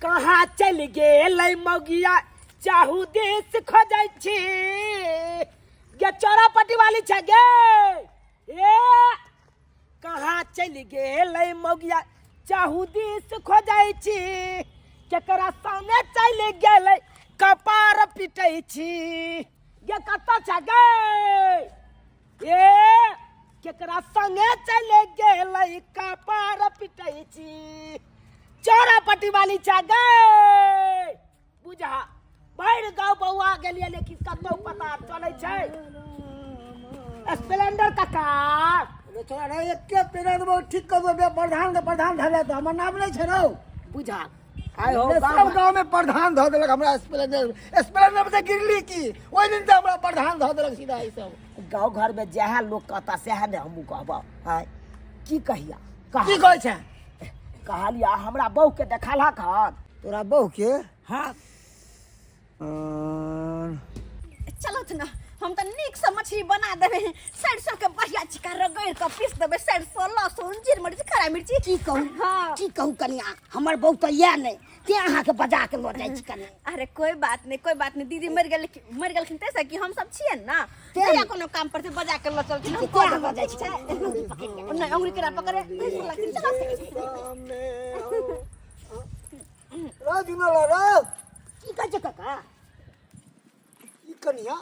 कहाँ चलि गेलै मौगिया चाहू देश खोजै छी गे चोरा पट्टी वाली छै गे ए कहाँ चलि गेलै मौगिया चाहू दिस खोजै छी केकरा संगे चलि गेलै कपार पिटै छी गे कतऽ छै गे ए केकरा संगे चलि गेलै कपार पिटै छी चौरा पट्टी वाली छै गे बुझा भरि गाँव बौआ गेलियै लेकिन कतौ पता चलै छै स्प्लेंडर काका रे छोरा रे एके पेड़ देबो ठीक कर देबो प्रधान के प्रधान धऽ लेत हमर नाम नहि छै रौ बुझा आइ हो रे सब गाँव में प्रधान धऽ देलक हमरा स्प्लेंडर स्प्लेंडर में तऽ गिरली की ओहि दिन तऽ हमरा प्रधान धऽ देलक सीधा ई सब गाँव घर में जएह लोक कहता सएह ने हमहूँ कहब आँय की कहिया की कहै छै कहलिया हमरा बहू के देखालक हन तोरा बहू के हाँ चलत ना हम तऽ नीक से मछली बना देबै सरसों के बढ़िया चिका रगड़ के पीस देबै सरसों लहसुन जीर मरीच खरा मिर्ची की कहू हाँ की कहू कनिया हमर बहू तऽ इएह नहि तें अहाँके बजा के लऽ जाइ छी कनि अरे कोई बात नहीं कोई बात नहीं दीदी मर गेल मर गेलखिन तैसे कि हम सब छियै ना तें जहिया कोनो काम पड़तै बजा के लऽ चलथिन हम तें कऽ हम लऽ देबै जाइ छी कनि। अंगुरी पकड़ि के। नहि अंगुरी केना पकड़े लगथिन चलऽ रो जुनल रो की कहै छै काका ई कनिया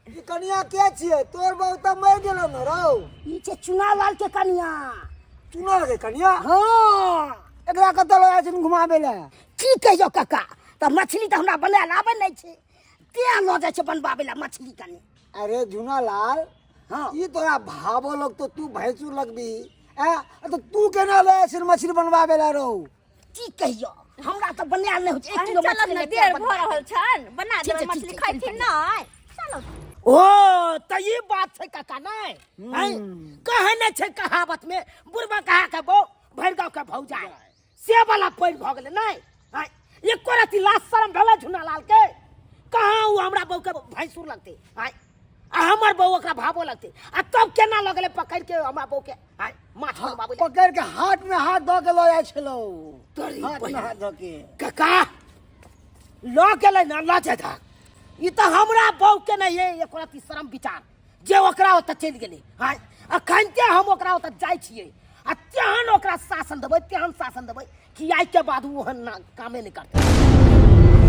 ई कनिया के छियै तोर बहू तऽ मरि गेलो ने रौ ई छै चुनालाल के कनिया चुनल के कनिया हँ एकरा कतऽ लऽ जाइ छिन घुमाबै लए की कहियौ काका तऽ मछली तऽ हमरा बनायल आबै नहि छै तें लऽ जाइ छै बनबाबै लए मछली कनि अरे झुनालाल हँ ई तोरा भावो लगतो तू भैंसुर लगबी ऐं तऽ तू केना लऽ जाइ छिन मछली बनबाबै लए रौ की कहियो हमरा तऽ बनायल नहि होइ छै एक अरे किलो चलऽ मछली ने लेके देर बनबा भऽ रहल छनि बना ठीक देबै छै, ठीक मछली छै, खैथिन चलू, नहि चलू ओ तऽ ई बात छै काका नहि हैं? कहै नहि छै कहावत में बुढ़बा कहा के बौ भरि गाँव के भौजाई से वाला पैर भऽ गेलै नहि हैं? एको रति लाज शरम भेलै झुनालाल के कहाँ ओ हमरा बहू के भैंसुर लगतै हैं? आ हमर बहू ओकरा भावो लगतै आ तब केना लऽ गेलै पकड़ि के हमरा बहू के हैं? माछ बनबाबै लए। पकड़ के हाथ में हाथ धऽ के लऽ जाइ छलौ तोरी हाथ में बहिन। हाथ धऽ के काका लऽ गेलै ने लऽ जेता ई तऽ हमरा बहू के नहि ये एको रति शरम विचार जे ओकरा ओतऽ चलि गेलै हँ अखन ते हम ओकरा ओतऽ जाइ छियै आ तेहन ओकरा शासन देबै तेहन शासन देबै कि आइके बाद ओ ओहन ना कामे नहि करतै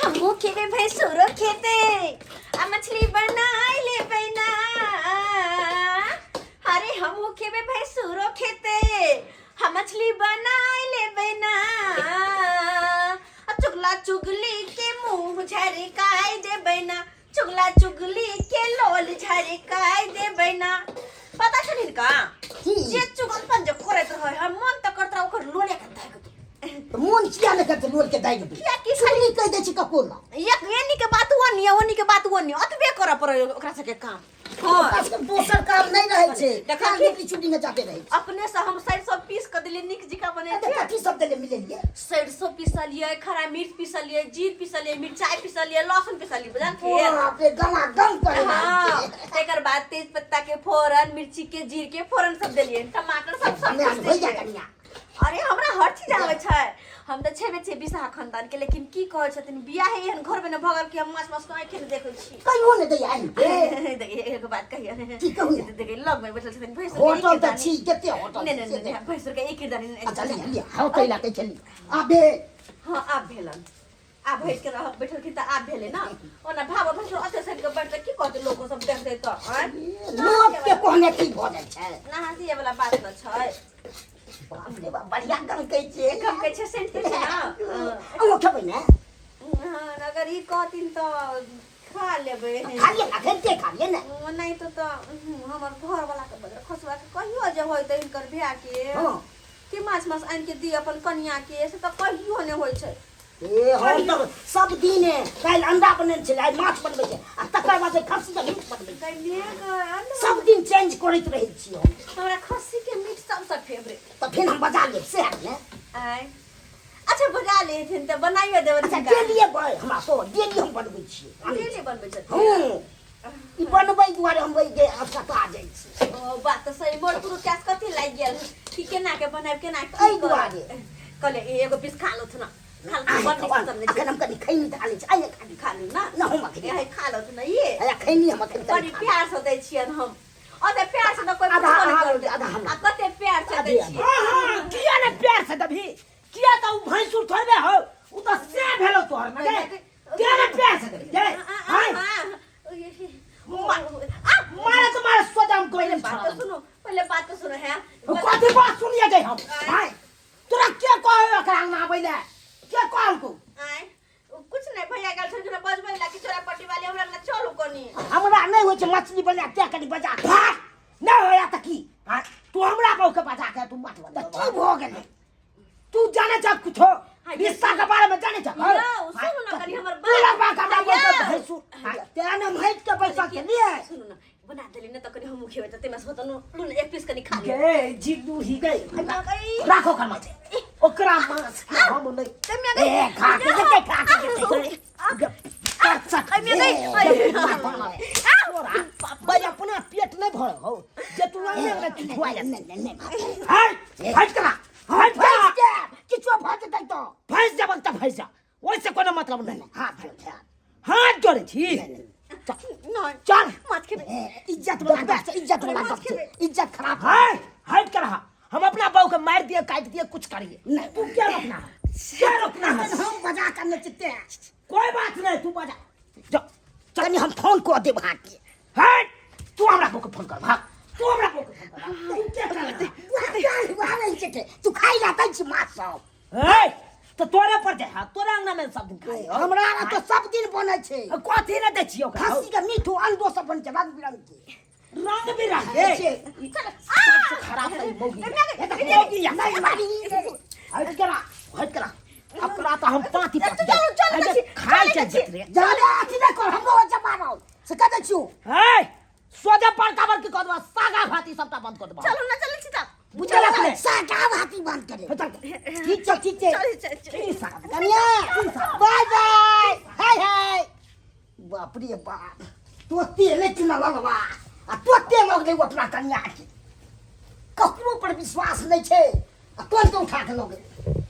हमहूँ खेबै भैंसुरो खेतै आ मछली बनाय लेबै ना अरे हमहूँ खेबै भैंसुरो खेतै हम मछली बनाय लेबै ना आ चुगला चुगली के मुंह झरकाय देबै ना चुगला चुगली के लोल झरकाय देबै ना पता छनि हिनका जे चुगलपन जे करैत रहै हम मन तऽ करत रहै ओकर लोले के दागि दू तऽ मोन किया नहि करतै लोल के दागि देबै किया की चुगली कहि दै छी ककरो लग एक एनी के बात ओनी ओनी के बात ओनी ओतबे करऽ पड़ै ओकरा सबके काम हँ ओकरा सबके दोसर काम नहि रहै छै देखा खाली कि- रोटी चुगली में जाते रहै छै अपने से हम सरिसो पीस के देलियै नीक जकाँ बने तऽ कथी सब देले मिलेलियै सरिसो पीसलियै खरा मिर्च पीसलियै जीर पीसलियै मिरचाइ पीसलियै लहसुन पीसलियै बुझलखिन बाप रे गमा गम करे हाँ तकर बाद तेज पत्ता के फोरन मिर्ची के जीर के फोरन सब देलियै टमाटर सब सब कनिया कुछ हो जा देलियै कनिया अरे हमरा हर चीज आबै छै हम तऽ छेबे छियै बिसाह खानदान के लेकिन की कहै छथिन बियाह एहन घर में ने भऽ गेल कि हम माछ मास के आँखि नहि देखै छी कहियो नहि दैया आनि के देखिए एगो बात कहियो की कहू? देखिए लग में बैठल छथिन भैंसुर के होटल एक तऽ दानी। छी कते होटल नहीं नहीं से नहीं भैंसुर के एक दानी अच्छा लिया लिया हाँ तै लाके चली आबे हाँ आब भेलन आब भैंस के रह बैठलखिन तऽ आब भेलै ना ओना भाव भैंसुर ओते सड़ि के बैठतै की कहतै लोको सब देखतै तऽ आँय लोक के कहने की भऽ जाइ छै ना हँसिए वाला बात न छै बाप रे बाप बढ़िया गमकै छै गमकै छै सेंट छै ना हाँ। अहूँ खेबै ने हाँ, अगर ई कहथिन तऽ खा लेबै खा लिअ ने अखन के खा लिअ ने नहि तऽ तऽ हमर घरवाला के बदल खसुआ के कहियो जे होय तऽ हिनकर भैया के हाँ। कि माछ मास आनि के दी अपन कनिया के से तऽ कहियो नहि होइ छै ए हम तऽ सब दिन काल्हि अंडा बनेने छलै आइ माछ बनबै छै आ तकर बाद खस्सी के मीट बनबै छै सब दिन चेंज करैत रहै छी हम हमरा खस्सी के मीट सबसँ फेवरेट तऽ फेर हम बजा लेब सएह ने आय अच्छा बजा लेथिन तऽ बनाइयो देबै अच्छा डेलिए हमरा तो डेली हम बनबै छियै डेली बनबै छथिन हूँ ई बनबै दुआरे हम ओहि जे असकता जाइ छी ओ बात तऽ सही मोर पुरु कैश कथी लागि गेल कि केना के बनायब केना की एहि दुआरे। कहले एगो पीस खा लथु ना खा लथु बड़ नीक समझै अखन हम कनि खैनी खा लै छी आइए खा ली खा लू ना ना हम अखन ए खा लथु ना ये आया खैनी हम अखन बड़ी प्यार से दै छियन हम ओते प्यार से तऽ कोइ आधा पुछबो नहि अहाँ करतै। आधा हमरा। आ कते प्यार से दै आधे छियै हाँ हाँ किया ने प्यार से दबी किया तो उ भैंसुर थोड़बे हो उ तो से भेलो तोहर ना गे किया ने प्यार से दबी गे हाय मारे तो मारे सोजाम कोई पहले नहीं बात तो सुनो पहले बात तो सुनो है कथी बात सुनिए गई हम हाय तोरा के कहे एकरा अंगना आबै ले के कहलको आय कुछ नहीं भैया गेल छलखिन बजबै ला कि चोरा पट्टी वाली हमरा लग चलू कनी हमरा नहि होइ छै मछली बना तें कनि बजा भाग नहि होया तऽ की हाँ, तू हमरा बहु के बजा के तू मत तऽ की भऽ गेलै तू जाने छ कुछो हाँ, ये रिश्ता के बारे में जाने छ यौ, सुनू ना कनी हमर तू बात। लगबा के हमरा हाँ, बहु के यौ। भैंसुर हाँ, तें ने महक के बैसल छलियै सुनू ना बना देली ना तऽ कनी हमहूँ खेबै तऽ ताहिमे से होतऽ लू ने एक पीस कनी खा लिअ गे जिद्दू ही गई राखो ओकर माछ ओकरा माछ के हम नहीं ताहिमे गई ए खा के जेतै खा के जेतै एहिमे गई भाई अपना पेट नहीं भर हो जे तू अंगने में खुआ जा नहि नहि नहि हट हट करा हट करा भैंस के किछो भऽ जेतै तऽ फंस जा तऽ फंस जा ओहिसे कोनो मतलब नहीं हाथ जोड़ छै हाथ जोड़े छी नहि चल माछ खेबै ए, इज्जत वाला गप छै इज्जत वाला गप छै इज्जत खराब हट हट कर रहा हम अपना बहू के मार दिए काट दिए कुछ करिए नहीं। तू क्या रोकना है क्या रोकना है हम बजा कर नचते हैं कोई बात नहीं तू बजा जा कनी हम फोन कऽ देब अहाँके हट तू हमरा बहू के फोन कर भाग तू हमरा बहू के फोन कर भाग। तू क्या कर रहा है? वएह रहै छै तू खाइ ला दै छी माछ सब ए तो तोरे पर जाय तोरे अंगना में सब दिन खाइ हमरा ला तऽ सब दिन बनै छै कथी ने दै छियै ओकरा खस्सी के मीठ अंडो सब बनै छै रंग बिरंग के रंग बिरंग के सबसे खराब त ई मौगी है। मौगी है। नहीं मारी हट करा हट करा अपना तो हम पाती पाती चलू, चलू, अरे चलू, खाइ चलू, के जेत रे जादा अथी नहि कर हमरो जमाना से कह दै छियौ ए सोझे बड़का बड़की कऽ देबा सागा भाती सबटा बंद कऽ देबा चलू ना चलू छी तब बुझलक ने सागा भाती बंद करे चल ठीक छै ठीक छै चल चल चल की सागा कनिया बाय बाय हाय हाय बाप रे बाप तोते नहि चुना लगवा आ तोते लग गेलै अपना कनिया के ककरो पर विश्वास नहि छै आ तुरंत उठा के लऽ गेलै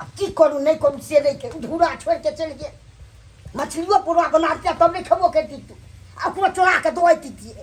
आब की करू नहि करू से नहि के धूरा छोड़ि के चलि गेल मछलियो पूरा बना दिया तब नहि खेबो करिती तू आ ओकरो चोरा के दऽ अइती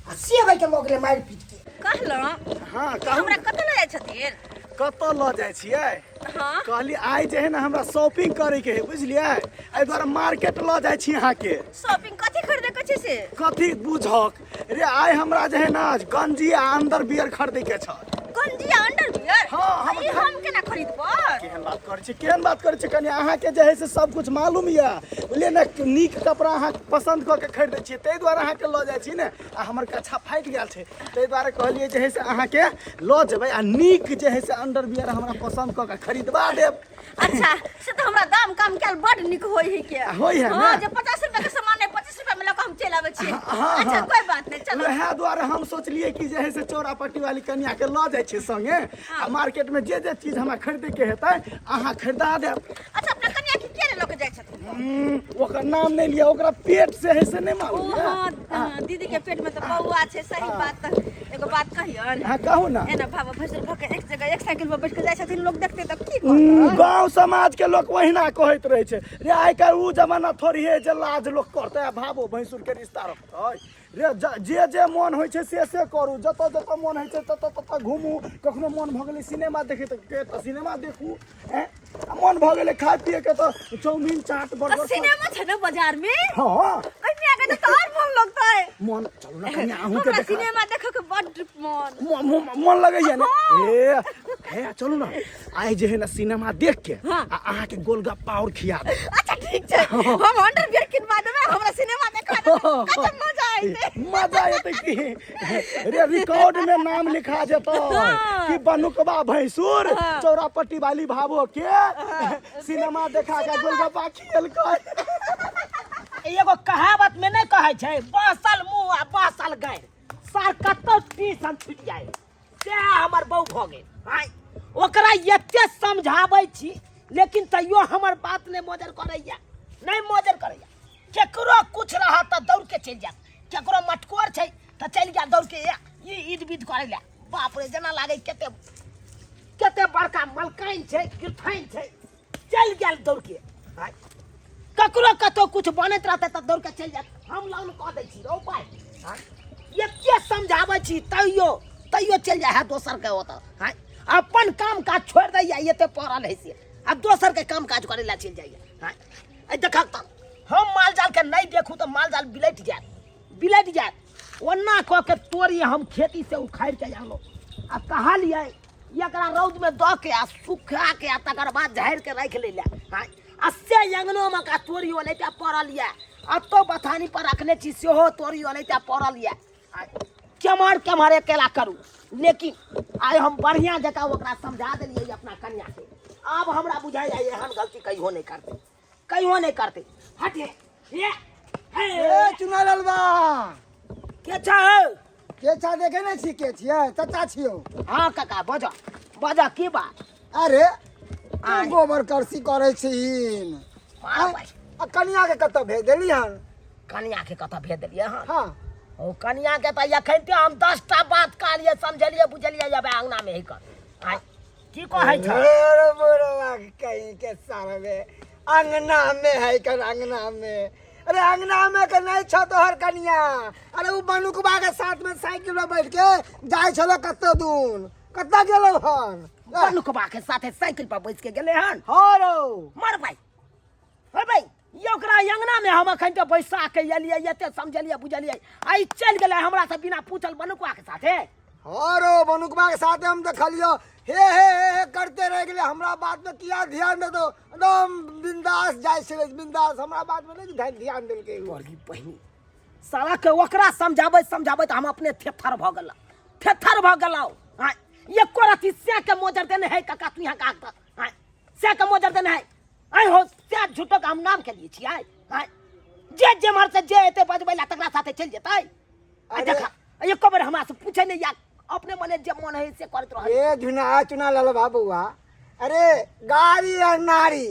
आ सेबैके लऽ गेलै मारि पीट के कहलहुँ हाँ कहू हमरा कतऽ लऽ जाइ छथिन कतऽ लऽ जाइ छियै हाँ कहली आइ जे है ने हमरा शॉपिंग करैके है बुझलियै एहि दुआरे मार्केट लऽ जाइ छी अहाँके शॉपिंग कथी खरीदे के छै से कथी बुझक रे आइ हमरा जे है ने गंजी आ अंडर बियर खरीदैके छल गंजी आ अंडरवियर हाँ, हम ई हम केना खरीदबै केहन बात करै छी केहन बात करै छी कनि अहाँके जे है से सब कुछ मालूम यऽ बुझलियै ने नीक कपड़ा अहाँ पसन्द कऽ के खरीदै छियै ताहि दुआरे अहाँके लऽ जाइ छी ने आ हमर कच्छा फाटि गेल छै ताहि दुआरे कहलियै जे है से अहाँके लऽ जेबै आ नीक जे है से अंडरवियर हमरा पसन्द कऽ के खरीदबा देब अच्छा से तऽ हमरा दाम कम कयल बड नीक होइ है के होइ है ने? हाँ जे 50 रुपया के सामान है 25 रुपया में लऽ कऽ हम चलि आबै छियै हाँ, अच्छा हाँ। कोई बात नहीं चलो वएह दुआरे हम सोचलियै कि जे है से चौरापट्टी वाली कनिया के लऽ जाइ छियै संगे आ मार्केट में जे जे चीज हमरा खरीदे के हेतै अहाँ खरीदा देब अच्छा अपना कनिया के किया लऽ के जाइ छथिन ओकर नाम नहि लिअ ओकरा पेट से है से नहि ओ मालूम यऽ हाँ हाँ, दीदी के पेट में तऽ बौआ छै सही बात तऽ एगो बात कहियन हाँ कहू ना एना भाबो भैंसुर भऽ के एक जगह एक साइकिल पर बैठ के जाइ छथिन लोग देखते तऽ की कहतै गाँव समाज के लोक ओहिना कहैत रहै छै रे आइ काल्हि ओ जमाना थोड़ी है जे लाज लोक करतै आ भाबो भैंसुर के रिश्ता रखतै रे जे जे मोन होइ छै से से करू जतऽ जतऽ मोन होइ छै ततऽ ततऽ घुमू कखनो मोन भऽ गेलै सिनेमा देखै तऽ सिनेमा देखू ऐं आ मन भऽ गेलै खाय पिए के तऽ चाउमीन चाट तऽ बर्गर सब- सिनेमा छै ने बाजार में हँ कन्या के तऽ और मन लगतै मन चलू ने कन्या अहूँ के हमरा देखा सिनेमा देखऽ के बड्ड मन मन लगैया ने ए हे चलू ने आइ जे है ने सिनेमा देख के हाँ। आ अहाँके गोलगप्पा और खिया देब अच्छा ठीक छै हम अंडरवियर किनवा देबै हमरा सिनेमा देखा देबै कते मजा अयतै मजा एतै की रे रिकॉर्ड में नाम लिखा जेतै हाँ। कि बनुकबा भैंसुर हाँ। चौरापट्टी वाली भावो के सिनेमा देखा के गोलगप्पा खियलकै एगो कहावत में नहीं कहै छै बसल मुंह आ बसल गैर सार कतौ टीसन छुटि जाय सएह हमर बहू भऽ गेल आँय ओकरा एते समझाबै छी लेकिन तैयो हमर बात नहि मोजर करैया नहि मोजर करैया केकरो कुछ रहत तऽ दौड़ के चलि जायत केकरो मटकोर छै तऽ चलि गेल दौड़ के ई ईद विध करै लए बाप रे जेना लागै कते कते बड़का मलकाइन छै गिरफाइन छै चलि गेल दौड़ के आँय। ककरो कतौ कुछ बनैत रहतै तऽ दौड़ के चलि जायत हम लाउन कऽ दै छी रौ पाइ आँय। एते समझाबै छी तैयो तैयो चलि जाइ है दोसर के ओतऽ आँय। अपन काम काज छोड़ि दैया एते पड़ल है से आ दोसर के काम काज करै लए चलि जाइया आँय। एहि देखक तऽ हम माल जाल के नहि देखू तऽ माल जाल बिलटि जायत बिलटि जायत ओना कऽ के तोरी हम खेती से उखाड़ि के आनलहुँ आ कहलियै एकरा रौदमे दऽ के आ सुखा के आ तकर बाद झाड़ि के राखि लै लए आँय आ से अङ्गनोमे का तोरी ओनाहिते पड़ल यऽ एतौ बथानी पर रखने छी सेहो तोरी ओनाहिते पड़ल यऽ आँय केम्हर केम्हर अकेला करू लेकिन आइ हम बढ़िआँ जकाँ ओकरा समझा देलियै अपना कन्याके आब हमरा बुझाइए एहन गलती कहियो नहि करतै कहियो नहि करतै हटे हे हे ए चुना ललबा के छै के छा देखे नहीं छी के छियै चाचा छियौ हाँ काका बजा बजा की बात अरे तू आय। गोबर करसी करै छीन मार भाई। आ कनिया के कतऽ भेज देली हन कनिया के कतऽ भेज देलियै हन हाँ ओ कनिया के तऽ एखन ते हम 10टा बात कहलियै समझलियै बुझलियै अब अंगना में ही कर आय की कहै छ अरे बुढ़वा कहीं के सारवे अंगना में है कर अंगना में अरे अंगना में के नहीं छ तोहर कनिया अरे उ बनुकबा के साथ में साइकिल में बैठ के जाय छलो कत्तो दून कत्ता गेलो हन बनुकबा के साथे साइकिल पर बैस के गेलै हन हाँ रौ मर भाई हे भाई ये ओकरा अंगना में हम अखन के बैसा के एलियै एते समझलियै बुझलियै आई चलि गेलै हमरा से बिना पूछल बनुकवा के साथे हाँ रो बनुकबा के साथे हम देखलियो हे हे हे हे करते रह गेले हमरा बात में किया ध्यान दे दो एकदम बिंदास जाय छलै बिंदास हमरा बात में नहीं ध्यान ध्यान देलकै उ। बड़ी बहिनी साला के ओकरा समझाबैत समझाबैत हम अपने थेथर भऽ गेलहुँ थेथर भऽ गेलहुँ आँय एको रति सै के मोजर देने है काका तू यहाँ का आँय सै के मोजर देने है आँय हो सै झूठो के हम नाम के लिए छियै आँय जे जेम्हर से जे एते बजबै ला तकरा साथे चलि जेतै आ अरे। देखा एको बेर हमरा से पूछे नहीं या अपने मने जे मन है से करैत रहै ए झुना चुना लल बाबुआ अरे गाड़ी और नारी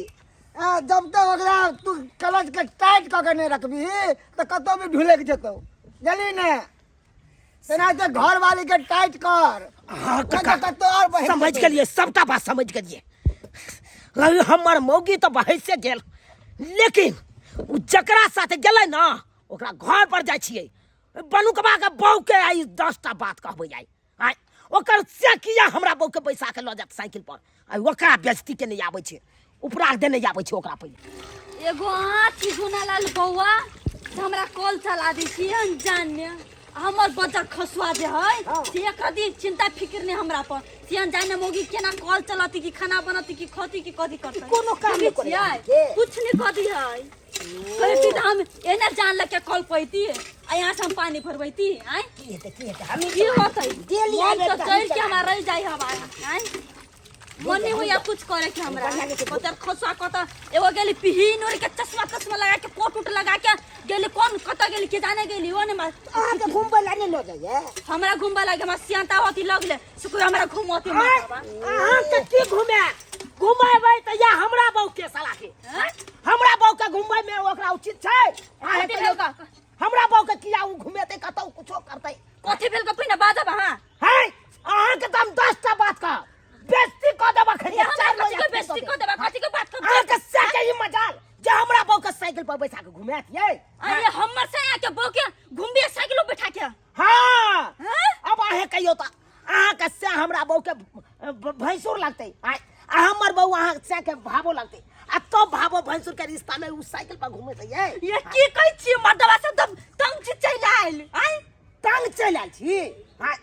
आ, जब तक ओकरा तू क्लच के टाइट कऽ के नहीं रखबही तऽ कतौ भी ढुलकि जेतौ जानली ने तेनाहिते घर वाली के टाइट कर हाँ, नहीं तऽ काका कतौ और बहि समझ जेतौ। गेलियै सबटा बात समझ गेलियै अरे हमर मौगी तऽ बहैसे गेल लेकिन ओ जकरा साथे गेलै ने ओकरा घर पर जाइ छियै बनुकबा के बहू के आइ 10टा बात कहबै आइ आइ ओकर से किया हमरा बहू के बैसा के लऽ जायत साइकिल पर आइ ओकरा बेजती के नहि आबै छै उपरा दे नहि आबै छै ओकरा पहिले एगो अहाँ छी सोनालाल बौआ से हमरा कॉल चला दै छी अनजान में हमर बजर खसुआ जे है से एक दिन चिंता फिक्र नहीं हमरा पर से अनजान में मौगी केना कॉल चलती कि खाना बनती कि खती कि कथी करतै कोनो काम नहि बुझै करै छियै? अहाँके। कुछ नहीं कथी है कहती तऽ हम एना जान लग के कॉल पैती आ यहाँ से हम पानी भरबैती आय की हेतै की हेतै हम की होतै डेली मन आबे तो तऽ चलि के हमरा रहि जाइ हवा आय मन नहीं होइया कुछ करे के हमरा कतर खसुआ कत एगो गेली पिहीन ओढ़ के चश्मा तश्मा लगा के कोट उट लगा के गेली कौन कत गेली के जाने गेली ओ ने मार अहाँके घुमबै लए नहि लऽ जाइए हमरा घुमबा लागे हमरा सियांता होती लगले से कोई हमरा घुमती आय, अहाँके की घुमे घुमेबै तऽ या हमरा बहू के साला के हमरा बहू के घुमबै में ओकरा उचित छै अहाँ कथी कहियौ भेल का? हमरा बहू के किया ओ घुमेतै कतौ कुछो करतै कथी भेल के पहिने बाजब अहाँ है अहाँके तऽ हम 10टा बात कहब बेइज्जती कऽ देब अखन ये हमरा कथी के बेइज्जती कऽ देबा कथी के बात कर अहाँके से के ई मजाल जे हमरा बहू के साइकिल पर बैसा के घुमायत यै अरे हमर से यहाँ के बहू के घुमबे साइकिल पर बैठा के हाँ हाँ? अब अहें कहियो तऽ अहाँके से हमरा बहू के भैंसुर लगतै आँय आ हमर बहू अहाँ से के भावो लगतै आ तब भावो भैंसुर के रिश्ता में उ साइकिल पर घुमेतै यै ये की कहै छी मर्दवा से तब तंग छी चलि आयल आँय तंग चलि आयल छी आँय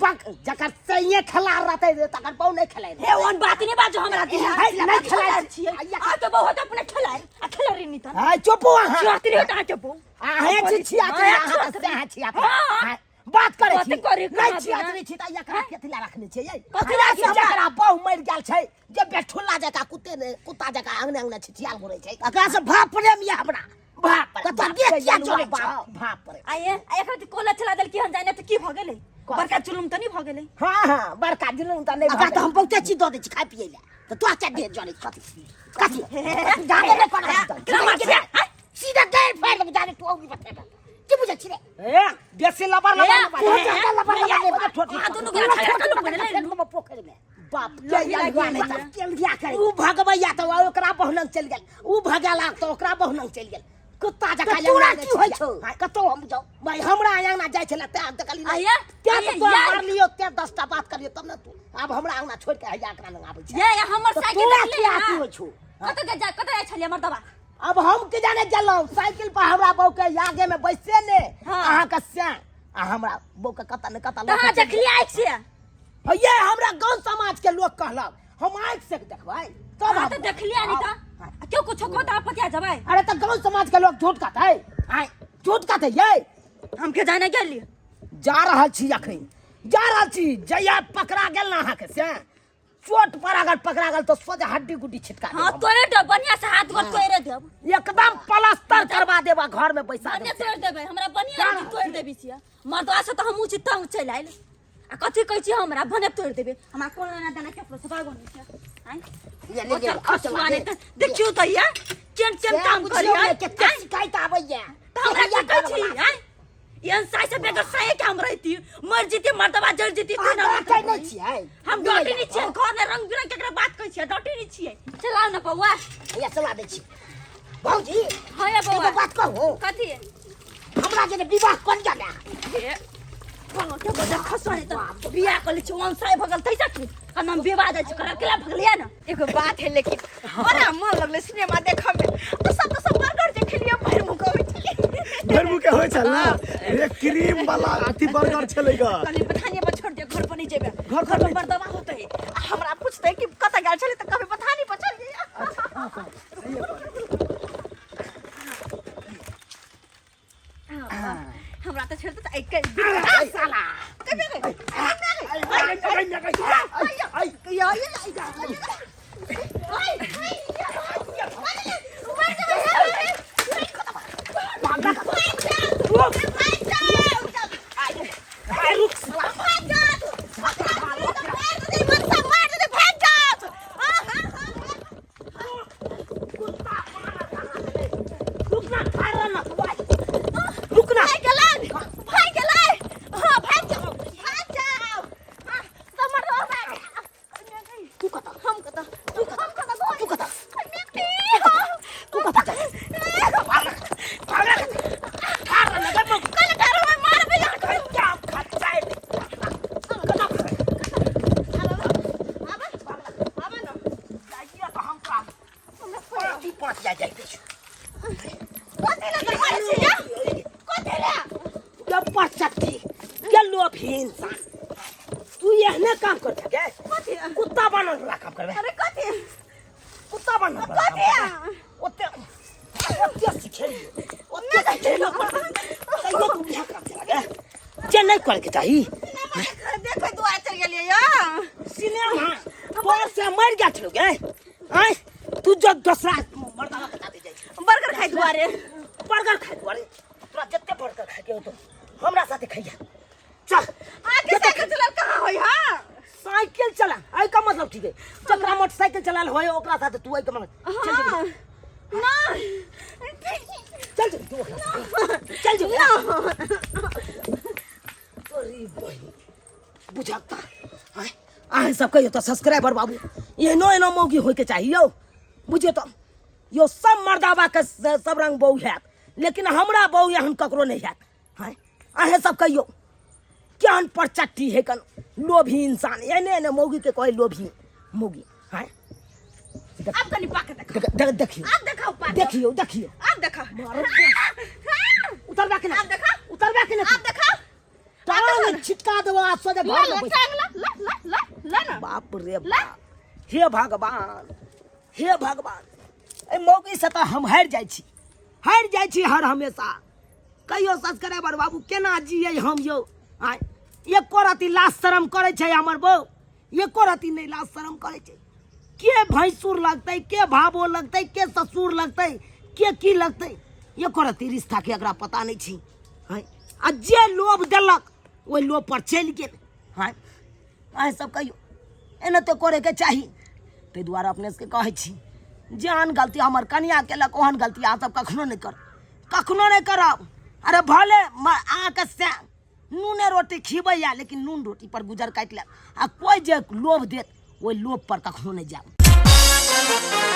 बक जकर सैये खेला रहतै तकर बहू नहि खेलाइ हे ओन बात नहीं बाजो हमरा दिल है, नहीं खेलाइ छियै छियै। आ के बहू तऽ अपने खेलाइ आ खेला रे नी तऽ हाय चुपू अहाँ चोरी हटा के बहू अहें छी छियातरी हाँ, अहाँ तऽ सएह छियातरी हाँ। हाँ, बात करै कथी छी करी, नहि कहाँ छियातरी छी तऽ एकरा कथी लए रखने छियै यै? कथी लए से जकरा बहु मरि गेल छै जे बेठुल्ला जकाँ कुत्ते ने कुत्ता जकाँ अंगने अंगने छिछियाल घुरै छै एकरा से भाव प्रेम ये हमरा बाप रे, कतऽ बाप देह रे, किया यलुआ जरै बाप छौ? बाप रे आ ये आ एकरा कोला चला देल की हम जाने तऽ की भऽ गेलै बड़का जुलुम तऽ नहि भऽ गेलै हाँ हाँ बड़का जुलुम तऽ नहि एकरा भऽ तऽ हम बहुते चीज दऽ दै छी खाय पियै लए तऽ तोरा किया देह जरै छौ? कथी कथी जाने नहि कोना केना मार के सीधा गारि फाड़ि देबौ जाने तू औरी बतेबे की बुझै छी रे? ए बेसी लबर लबर ए, नहि बाज। तू ज्यादा लबर लबर नहि बाज। ठोठी आ दुनू गोरा छाया कलुक बनेले फेंक देबो पोखरि में। बाप के लगी यलुआ नहि लगी। तऽ केल बियाह करे। उ भगबैया तऽ ओकरा बहुनंग चलि गेल, उ भगेला तऽ ओकरा बहुनंग चलि गेल। कुत्ता जकाँ तऽ तोरा अंगना की होइ जाइ छौ? छै। कतौ हम जाउ भाई, हमरा अंगना जाइ छलै तें हम देखली नहि। आया, तें आया, तऽ तोरा यार। मारलियौ, तें 10टा बात करलियौ तब ने तू आब हमरा अंगना छोड़ि के हैया एकरा लग आबै छै। ये ये हमर तऽ साइकिल तोरा देखले की ना? आती होइ छौ? कतऽ के जा कतऽ जाइ छलियै मर्दबा? अब हम के जाने गेलहुँ साइकिल पर हमरा बहू के आगे में बैसे ने हाँ। अहाँ के से आ हमरा बहू के कतऽ ने कतऽ तऽ अहाँ लऽ के चलि देखलियै आँखि से? गेल। ये हमरा गाँव समाज के लोक कहलक, हम आँखि से देखबै तब अहाँ हम तऽ देखलियै नहि तऽ हाँ। आ केओ कुछो कहत अहाँ पतिया जेबै? अरे तऽ गाँव समाज के लोक झूठ कहतै? आँय झूठ कहतै ये? हम के जाने गेलियै। जा रहल छी, अखन जा रहल छी। जहिया पकड़ा गेल ने अहाँके से चोट पर अगर पकड़ा गेल तऽ सोझ हड्डी गुड्डी छिटका देब हाँ हम। तोड़े देब, बढ़िया से हाथ गोड़ तोड़े देब। एकदम प्लास्टर करवा देब आ घर में बैसा बढ़िया देब। तोड़ देबै हमरा, बढ़िया रोटी तोड़ देबी छियै मर्दवा से तऽ हमहूँ छी तंग चलि आयल आ कथी कहै छी हमरा भने तोड़ देबै। हमरा कोनो लेना देना केकरो से भागो नहि छै। आँय ले, ले, ले, ओकर खसुआ नहि तऽ देखियौ तऽ ये केहन केहन से काम बुझियौ करियै। ने कते शिकायत आबैया। तऽ हमरा की कहै छी? आँय एहन साइ से बेगर साइ के हम रहिती, मर जीती मर्दवा जर जीती। अहाँ तू ना डॉटे नहि छियै? हम डॉटे नहि छियै, घर में रंग बिरंग केकरा बात कहै छियै, डॉटे नहि छियै। चलाउ ने बौआ। हैया चला दै छी। भौजी हाँ ये बौआ। एगो बात कहू? कथी? हमरा जे विवाह कर जा ने। हे बौआ के बड़ा खसुआ नहि तऽ बियाह कऽ लै छी, ओहन साइ भगल तै की कना हम विवाह जाइ छी करा केला भगलिया ने। एगो बात है, लेकिन बड़ा मन लगले सिनेमा देखऽ में तो सब बर्गर जे खेलिए भरि मुँह के होइ छलै। भरि मुँह के होइ छल ने रे, क्रीम वाला अथी बर्गर छलै ग। कहली पठानिए पर छोड़ दियो, घर पर नहीं जेबे। घर पर घर पर नहि। मर्दवा होते आ हमरा पूछते कि कतऽ गेल छली, तऽ कहबै पठानी पर चलिए। हमरा तऽ छोड़ तऽ एक साला रुकना, ठाढ़ रहना तू भाई, रुकना। तू कतऽ? तू कतऽ? तू कतऽ? तू कतऽ जा? ठाढ़ रहना, गप गप। क्या खच्चा है? कतऽ जाइए तऽ हम तोरा पाँच पाँच जा जाइते छौ। के परचट्टी के लोभी इंसान, तू एहने काम कर सके? कुत्ता बनल वाला काम करबे? अरे कथी? कुत्ता बनल वाला काम करबे? ओते ओते सिखेलियो, ओते सिखेलियो, तैयो तू इएह काम चला गे जे नहि करके चाही। देखै दुआरे चलि गेलियै यौ। सिनेमा तोर से मर गेल छलो गे। आँय तू जो दोसरा मर्दावा के साथे जाइ छै बर्गर खाइ दुआरे। बर्गर खाइ दुआरे? तोरा जते बर्गर खाइ के होतो हमरा साथे खइया, चल। आके साइकिल चलाल कहाँ होय? हाँ साइकिल चला एहि का मतलब ठीक है, जकरा मोटरसाइकिल चलाल होय ओकरा साथे तू एहि का मतलब चल जेबही। हाँ ना। चल जेबही तू ओकरा साथे, चल जेबही। तोरी बहिन बुझता। आँय अहाँ सब कहियो तऽ सब्सक्राइबर बाबू, एहनो एहनो मौगी होइके चाही यौ। बुझियौ तऽ यौ, सब मर्दाबा के सब रंग बहू हैत, लेकिन हमरा बहू एहन ककरो नहि हैत। आँय अहें सब कहियो, केहन परचट्टी है कन लोभी इंसान, एहने एहने मौगी के कहै लोभी मौगी। आँय आब कनि पाके देखा। देखियौ। आब देखाउ पाके। देखियौ देखियौ। आब देखा। मारो। उतरबा के ना? आब देखा। उतरबा के ना? आब देखा। टांग छिटका देबो आ सोझे ला घर ला में बैस। टांग ला ला ला ला ला ना। बाप रे बाप, हे भगवान, हे भगवान, एहि मौगी से तऽ हम हारि जाइ छी, हारि जाइ छी हर हमेशा। कहियो सब्सक्राइबर बाबू, केना जियै हम यौ? आँय एको रति लाज शरम करै छै हमर बहू? एको रति नहि लाज शरम करै छै। के भैंसुर लगतै, के भाबो लगतै, के ससुर लगतै, के की लगतै, एको रति रिश्ताके एकरा पता नहि छै। आँय आ जे लोभ देलक ओहि लोभ पर चलि गेल। आँय अहाँ सब कहियो, एना तऽ करैके चाही? ताहि दुआरे अपने सबके कहै छी, जेहन गलती हमर कनिया केलक ओहन गलती अहाँ सब कखनो नहि करब, कखनो नहि करब। अरे भले अहाँके से नूने रोटी खिबैया, लेकिन नून रोटी पर गुजर काटि लेब, आ कोइ जे लोभ देत ओहि लोभ पर कखनो नहि जायब।